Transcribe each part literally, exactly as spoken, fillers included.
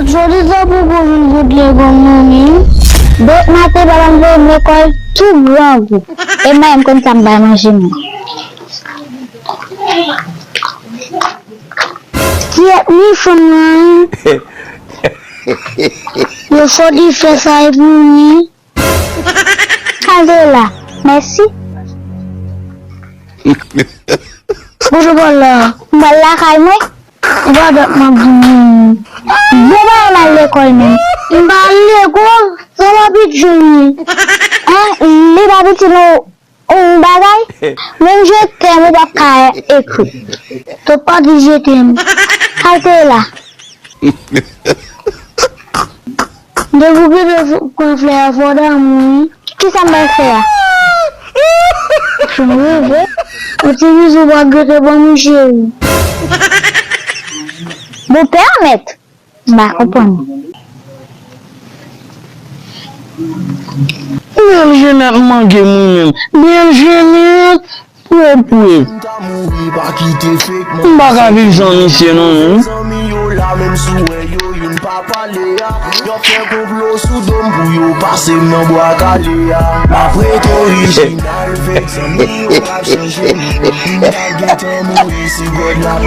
Jodi sa poko vin fout lekòl non, men. Dòk maten papa m voye m lekòl tou grangou. E m pa menm konn sa m bay manje mwen. Kiyès ni fanm nan? Yo sòti fè sa e pou ni. Al de la. Mèsi. Kote w pral la? M pral lakay mwen. Ou pa dat m ap di w. Bon, pa al lekòl menm. M pa al lekòl, sa pa piti li. An, li pa piti non. Yon bagay, menm je t'aime ou p ap ka ekri. Tonton pa di je t'aime. Al te la. Depi w kite pran flè a, fò w damou wi. Kisa m pral fè a? Yon ti bizou pa gete ban m cheri. Bon, pèmèt. M pa konprann. Bèl Jenèt manke m wi menm. Bèl Jenèt. Pwè, pwè. M pa ka viv san misye non menm.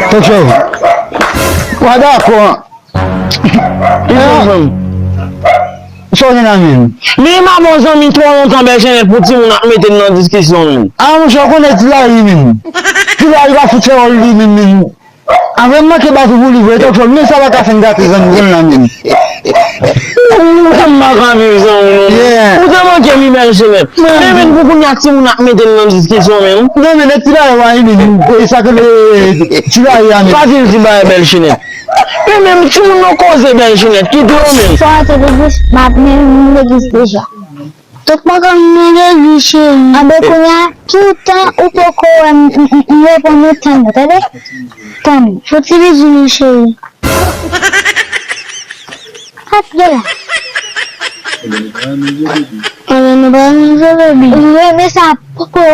Tonton, w a dakò. Sa w gen la menm? Men m ap yon zanmi twò lontan, Bèl Jenèt, pou timoun ap mete n nan diskisyon menm. A monchè, w konnen Ti Lari menm. Ti Lari pa fout fè wòl li menm menm. Avè m manke bat ou pou li vre, Tonton, men sa pa ka fè n gate zanmi w la menm. Ou te manke m wi zanmi w. Ou te manke m wi, Bèl Jenèt. Men menm pou kounye a timoun ap mete n nan diskisyon menm. Non men nèg Ti Lari wa menm. E sa ke le Ti Lari a menm. Pa di l di bagay, Bèl Jenèt. Men menm timoun nan koze, Bèl Jenèt, kite yo menm. Sa w te legliz, m ap menm legliz deja. Tout mwen konn nan legliz cheri. Anben kounye a, toutan ou poko wè m, m, m, m reponn ou tann ou, tande? Tann. Fò ti bizou wi cheri. Ap gen la. Anben nou pa renmen fè bebi. M renmen sa poko,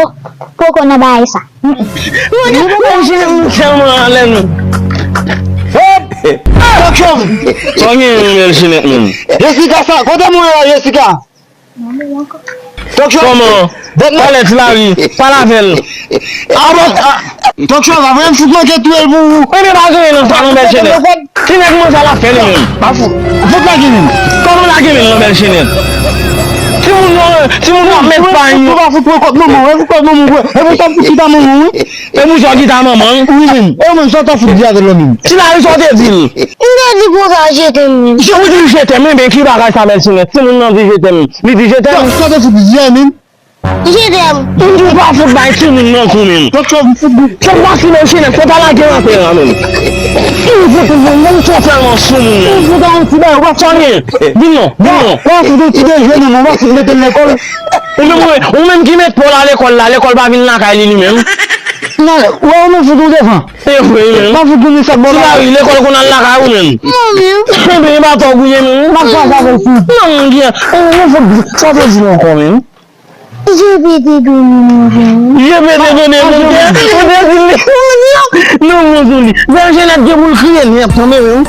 poko nan bagay sa. Bèl Jenèt, nou tèlman anlè nou. Hop! Tonton! Sa w gen menm, Bèl Jenèt menm? Jessica sa, kote mwen la, Jessica? Tonton! Kòman? Pale Ti Lari, pale avè l. Tonton, pa vre m fout manke touye l pou ou. Ebyen pa gen nan sa non, Bèl Jenèt. Ti nèg manzè la fè li menm. Pa fout. Fout lage menm. Kòman lage menm nan, Bèl Jenèt? Timoun yo, timoun yo ap met pay yo. Ou pa fout pran kòb manman w, e pou kòb manman w, e pou sa w fout chita manman w wi. E pou sa w chita manman w. Wi menm. E ou menm sa w ta fout di avè l la menm. Ti Lari sa w te di l. M te di konsa je t'aime menm. Je, ou di l je t'aime, men ki bagay sa, Bèl Jenèt? Timoun nan di je t'aime. Li di je t'aime. Sa w te fout di a menm. Je t'aime. Ou pa fout bay timoun nan kou menm. Tonton, m fout gou. Sa pase nan chenèt, fò ta lage l atè a menm. Ou fout ou menm, ou sou tèlman sou moun nan. Ou fout an ti bay, w ap fè anyen. Vin non, vin non. W ap fout yon ti dejene, non, w ap fout mete l lekòl. Ou menm, ou menm ki met Pòl a lekòl la, lekòl pa vin lakay li, li menm. Non, w ap fout ou devan. E vre, wi menm. W ap fout ou sa bò la. Ti Lari, lekòl konn al lakay ou menm. Non, menm. Enben, e pa tò gouye menm. M ap fè sa avè l fout. Non, mon Dieu. Ou, ou fout, sa w te di l ankò menm? Je pete done mon cœur. Je pete done mon cœur. Ou te di li. Non, non, non, non. Bèl Jenèt gen pou l kriye nèt, tande menm.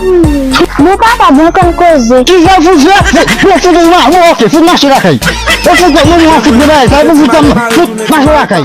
Bon papa, bon konn koze. Kisa fout fè? Bon, fout ou ma-, bon, ok, fout mache lakay. Bon, fout, mwen, mwen, fout de bagay. Sa, bon, fout, fout mache lakay.